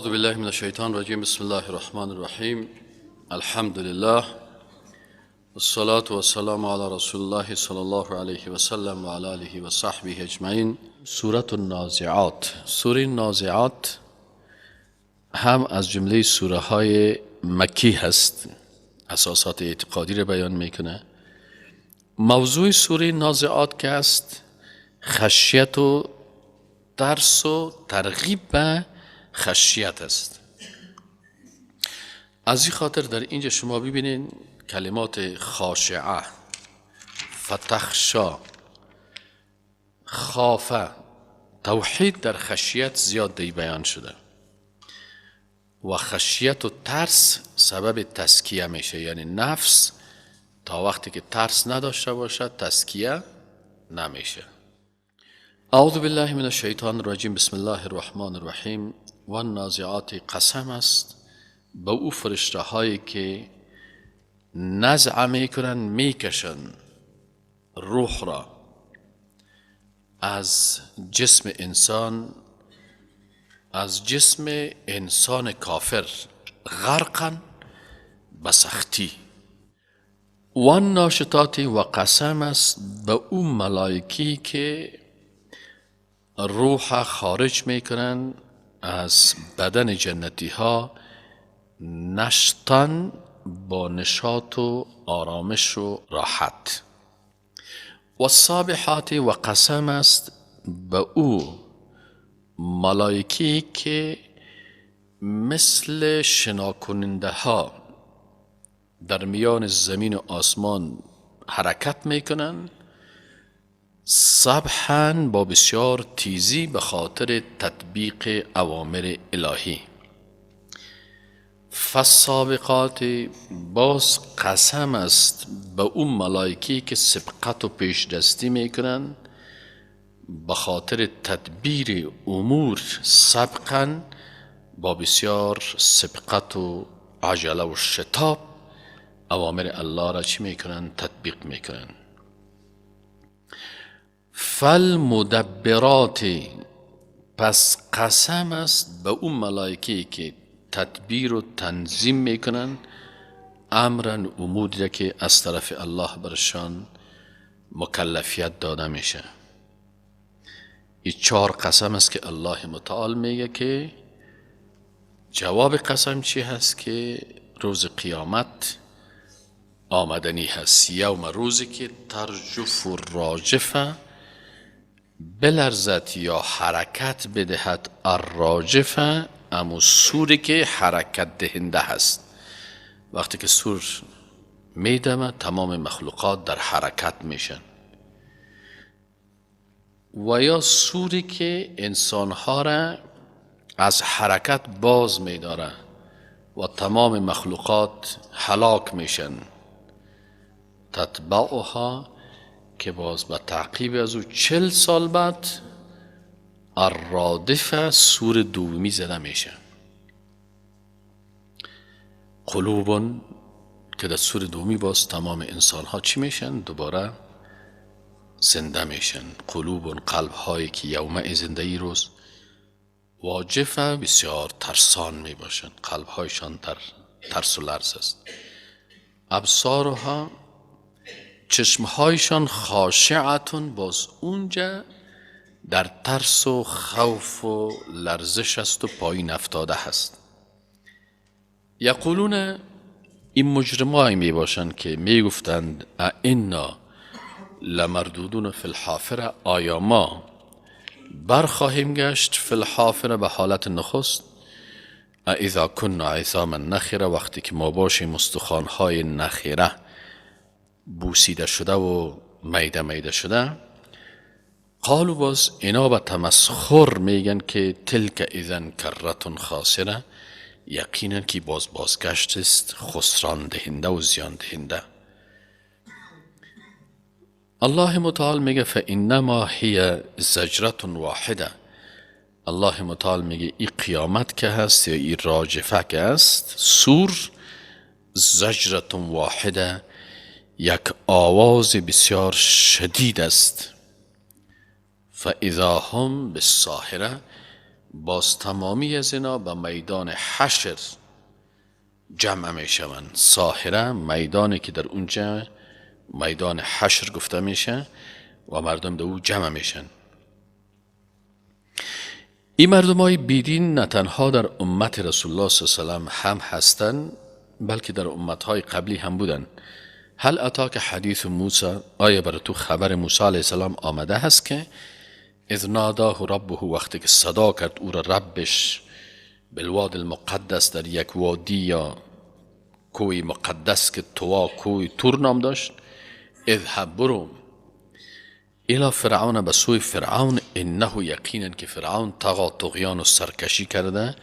اعوذ بالله من الشیطان الرجیم. بسم الله الرحمن الرحیم. الحمد لله والصلاة والسلام علی رسول الله صلی الله علیه و سلم و علی آله و صحبه اجمعین. سورة النازعات. سوره نازعات هم از جمله سوره های مکی هست، اساسات اعتقادی رو بیان میکنه. موضوع سوره نازعات که است خشیت و ترس و ترغیب به خشیت است. از این خاطر در اینجا شما ببینین کلمات خاشعه، فتخشا، خافه، توحید در خشیت زیاد دی بیان شده و خشیت و ترس سبب تزکیه میشه، یعنی نفس تا وقتی که ترس نداشته باشد تزکیه نمیشه. اعوذ بالله من الشیطان الرجیم. بسم الله الرحمن الرحیم. و النازعات، قسم است به او فرشته هایی که نزع میکنن، میکشن روح را از جسم انسان، از جسم انسان کافر، غرقا به سختی. و الناشطات، و قسم است به او ملائکی که روح خارج میکنن از بدن جنتی ها، نشطن با نشاط و آرامش و راحت. و السابحات، و قسم است به او ملائکی که مثل شناکننده ها در میان زمین و آسمان حرکت میکنن، سبحا با بسیار تیزی به خاطر تطبیق اوامر الهی. فالسابقات، باز قسم است به اون ملائکی که سبقت و پیش دستی میکنن به خاطر تدبیر امور، سبقا با بسیار سبقت و عجله و شتاب اوامر الله را چی میکنن؟ تطبیق میکنن. فالمدبرات، پس قسم است به اون ملائکی که تدبیر و تنظیم میکنن امرا، اموری که از طرف الله برشان مکلفیت داده میشه. این چهار قسم است که الله متعال میگه که جواب قسم چی هست؟ که روز قیامت آمدنی هست. یوم، روزی که ترجف الراجفه، بلرزد یا حرکت بدهد الراجفه، امو سوری که حرکت دهنده هست. وقتی که سور میدمه تمام مخلوقات در حرکت میشن. و یا سوری که انسانها را از حرکت باز میداره و تمام مخلوقات هلاک میشن. تتبعها، که باز به تعقیب از او 40 سال بعد الرادفه، سور دومی زده میشه. قلوب، که در سور دومی باز تمام انسان ها چی میشن؟ دوباره زنده میشن. قلوب، قلب هایی که یومئذ زنده روز واجفه، بسیار ترسان میباشن، قلب هایشان در ترس و لرز است. ابصارها، چشمهایشان خاشعتون، باز اونجا در ترس و خوف و لرزش است و پایین افتاده هست. یقولون، این مجرمایی می باشند که می گفتند ائنا لمردودون فی الحافره، آیا ما برخواهیم گشت فی الحافره به حالت نخست؟ اذا كنا عظاما نخره، وقتی که ما باشیم استخوانهای نخیره، بوسیده شده و میده میده شده. قالوا، باز اینا به تمسخر میگن که تلک اذن کرة خاسره، یقینا که باز بازگشت است خسران دهنده و زیان دهنده. الله متعال میگه فانما هی زجرة واحده. الله متعال میگه ای قیامت که هست یا ای راجفه که هست، سور زجرة واحده، یک آواز بسیار شدید است. فاذا هم بالساهره، باز تمامی از اینا به میدان حشر جمع می شوند. ساحره میدانی که در اونجا میدان حشر گفته میشه و مردم در او جمع میشن. این مردم های بیدین نه تنها در امت رسول الله صلی الله علیه و سلم هم هستند، بلکه در امت های قبلی هم بودن. هل اتاک حدیث موسی، آیا بر تو خبر موسی علیه السلام آمده هست که اذ ناداه ربه، وقتی که صدا کرد او را ربش، بالواد المقدس، در یک وادی یا کوی مقدس که طوا کوی تور نام داشت، اذهب برو، الی فرعون، به سوی فرعون، انه یقینا که فرعون طغا، طغیان و سرکشی کرده،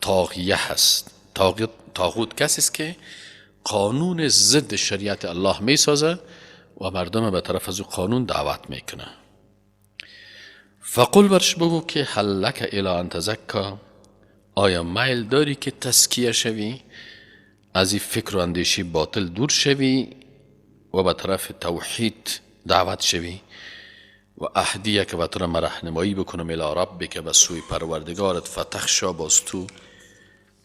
طاغیه هست. طاغوت کسی است که قانون ضد شریعت الله می سازه و مردم به طرف از او قانون دعوت میکنه. فقل، برش بگو که هل لک الی ان تزکا، آیا میل داری که تزکیه شوی، از این فکر و اندیشه باطل دور شوی و به طرف توحید دعوت شوی؟ و اهدیک، که به تو را رهنمایی بکنم، الی ربک، به سوی پروردگارت، فتخشا، باز تو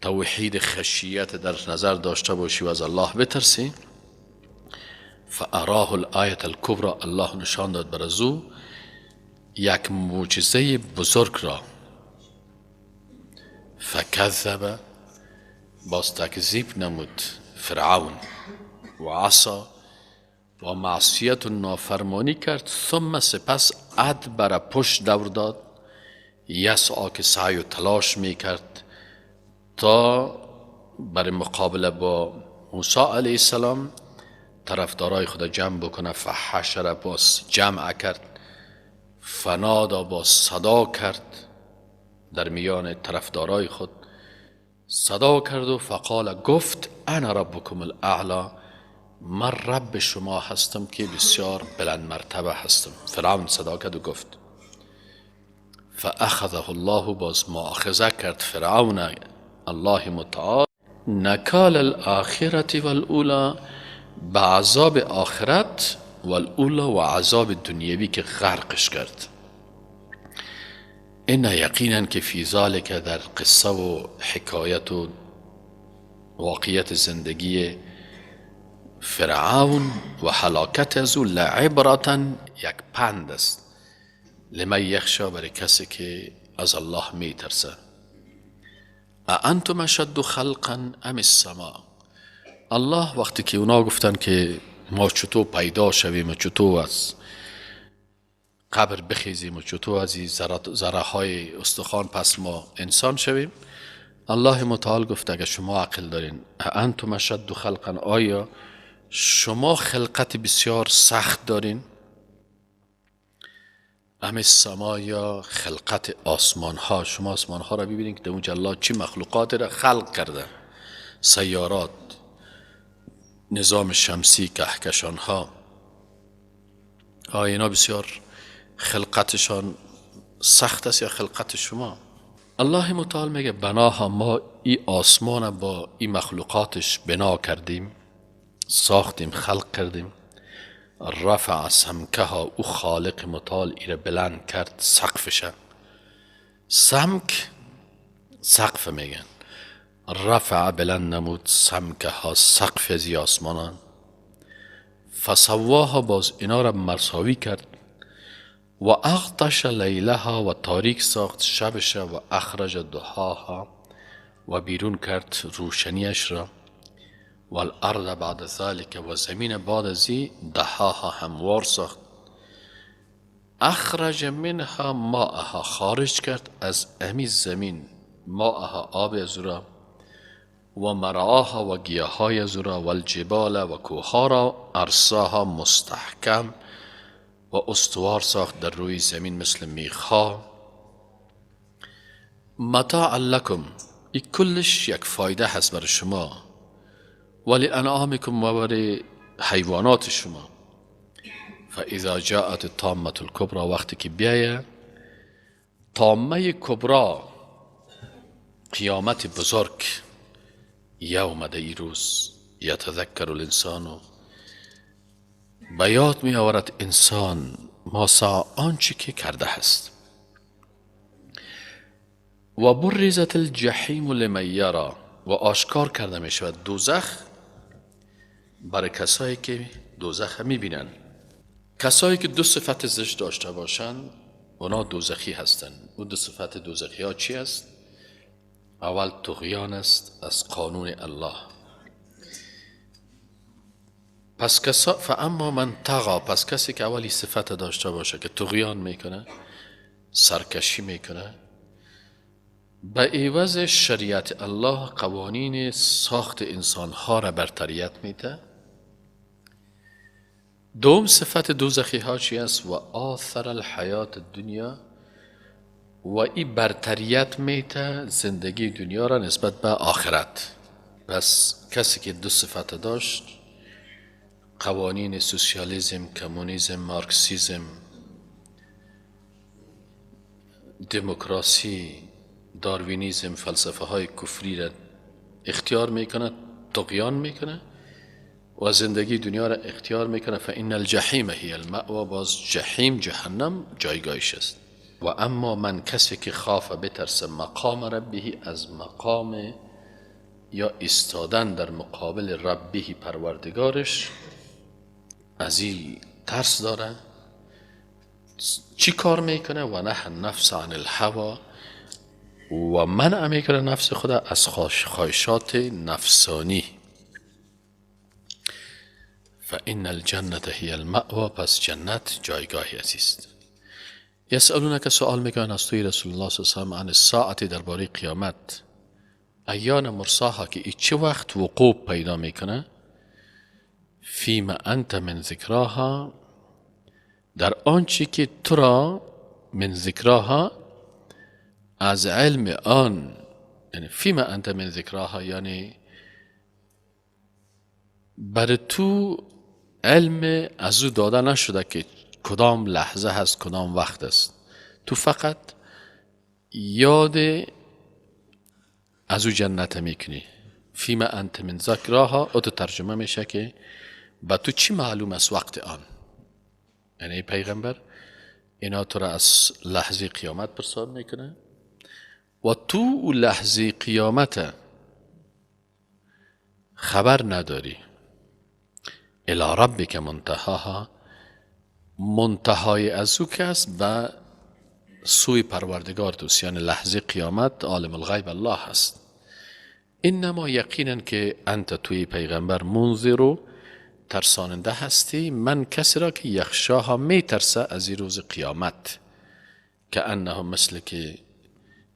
توحید خشیت در نظر داشته باشی و از الله بترسی. فاراه الآیة الکبری، الله نشان داد بر از او یک معجزه بزرگ را. فکذب، باز تکذیب نمود فرعون، و عصا، و معصیت و نافرمانی کرد. ثم، سپس، ادبر، پشت دور داد، یسعا، که سعی و تلاش می کرد تا برای مقابله با موسی علیه السلام طرفدارای خود جمع بکنه. فحشر، باز جمع کرد، فنادا، باز صدا کرد در میان طرفدارای خود صدا کرد و فقال، گفت، انا ربکم الاعلی، من رب شما هستم که بسیار بلند مرتبه هستم. فرعون صدا کرد و گفت. فاخذه الله، باز مؤاخذه کرد فرعون الله متعال، نکال الاخرة والاولی، به عذاب آخرت، والاولی، و عذاب دنیوی که غرقش کرد. ان، یقینا که، فی ذلک، در قصه و حکایت و واقعیت زندگی فرعون و هلاکت از او، لعبرة، یک پند است، لمن یخشی، برای کسی که از الله میترسه. أأنتم أشد خلقا ام السماء. الله وقتی که اونا گفتن که ما چطور پیدا شویم و چطور از قبر بخیزیم و چطور از این ذره های استخوان پس ما انسان شویم، الله متعال گفت اگر شما عقل دارین، أأنتم أشد خلقا، آیا شما خلقت بسیار سخت دارین، ام السماء، یا خلقت آسمان ها؟ شما آسمان ها را ببینید که در اونجا الله چی مخلوقات را خلق کرده، سیارات، نظام شمسی، کهکشان ها، آیا اینا بسیار خلقتشان سخت است یا خلقت شما؟ الله متعال میگه بناها، ما ای آسمان با ای مخلوقاتش بنا کردیم، ساختیم، خلق کردیم. رفع سمکها، او خالق متعال ایره بلند کرد سقفشه. سمک سقف میگن. رفع، بلند نمود، سمکها، سقف از آسمانان. فسواها، باز اینا را مساوی کرد. و اغطش لیلها، و تاریک ساخت شبش. و اخرج ضحاها، و بیرون کرد روشنیش را. و الارض بعد ذلك، و زمین بعد ازی، دحاها، هموار ساخت. اخرج منها ماءها، خارج کرد از امی زمین، ماءها، آب از را، و مرعاها، و گیاهای از را، و الجبال، و کوها را، ارساها، مستحکم و استوار ساخت در روی زمین مثل میخها. متاعا لکم، ای کلش یک فایده هست برای شما، و لانعامکم، و برای حیوانات شما. فاذا جاءت الطامة الکبری، وقتی که بیایه طامه کبرا، قیامت بزرگ، یوم، ای روز، یتذکر الانسان، به یاد می آورد انسان، ما سعی، آنچه که کرده است. و برزت الجحیم لمن یرا، و آشکار کرده می شود دوزخ برای کسایی که دوزخ می بینن. کسایی که دو صفت زشت داشته باشند اونا دوزخی هستند. او دو صفت دوزخی ها چی است؟ اول طغیان است از قانون الله. پس کسا فاما من طغا، پس کسی که اولی صفت داشته باشه که طغیان میکنه، سرکشی میکنه، به عوض شریعت الله قوانین ساخت انسانها را برتریت میده. دوم صفت دوزخی ها چی است؟ و آثر الحیات دنیا، و ای برتریت میده زندگی دنیا را نسبت به آخرت. پس کسی که دو صفت داشت، قوانین سوسیالیسم، کمونیسم، مارکسیسم، دموکراسی، داروینیزم، فلسفه های کفری را اختیار میکنه، طغیان میکنه و زندگی دنیا را اختیار میکنه. فان الجحیم هی المأوا، باز جحیم جهنم جایگاهش است. و اما من کسی که خاف بترسه مقام ربه، از مقام یا ایستادن در مقابل ربه پروردگارش، از این ترس داره، چی کار میکنه؟ و نه النفس عن الهوا، و منع میکنه نفس خود از خواهشات نفسانی. فإن الجنة هي المأوى، پس جنت جایگاهی است. یسألونک، سوال میکنن از توی رسول الله صلی الله علیه و سلم، عن الساعة، درباره قیامت، ایان مرساها، که ای چه وقت وقوع پیدا میکنه، فیما انت من ذکراها، در آنچه که تو را من ذکراها از علم آن، یعنی فیما انت من ذکراها، یعنی بر تو علم از او داده نشده که کدام لحظه هست، کدام وقت است، تو فقط یاد از او جنت میکنی. فیما انت من ذکراها، او تو ترجمه میشه که با تو چی معلوم است وقت آن، یعنی پیغمبر اینا تو را از لحظه قیامت پرسان میکنه و تو لحظه قیامت خبر نداری. الی ربک منتهاها، منتهای از او که است به سوی پروردگار توست، یعنی لحظه قیامت عالم الغیب الله هست. انما یقینا که انت توی پیغمبر منذر، ترساننده هستی، من کسی را که یخشاها میترسه از این روز قیامت، که انه مثل که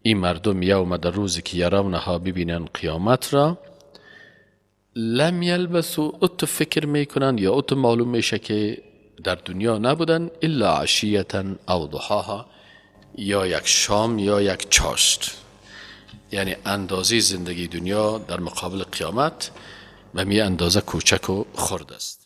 این مردم یوم، در روزی که یرونها ببینن قیامت را، لم یلبثوا، اتو فکر میکنن یا اتو معلوم میشه که در دنیا نبودن، الا عشیة او ضحاها، یا یک شام یا یک چاشت، یعنی اندازه زندگی دنیا در مقابل قیامت به می اندازه کوچک و خرد است.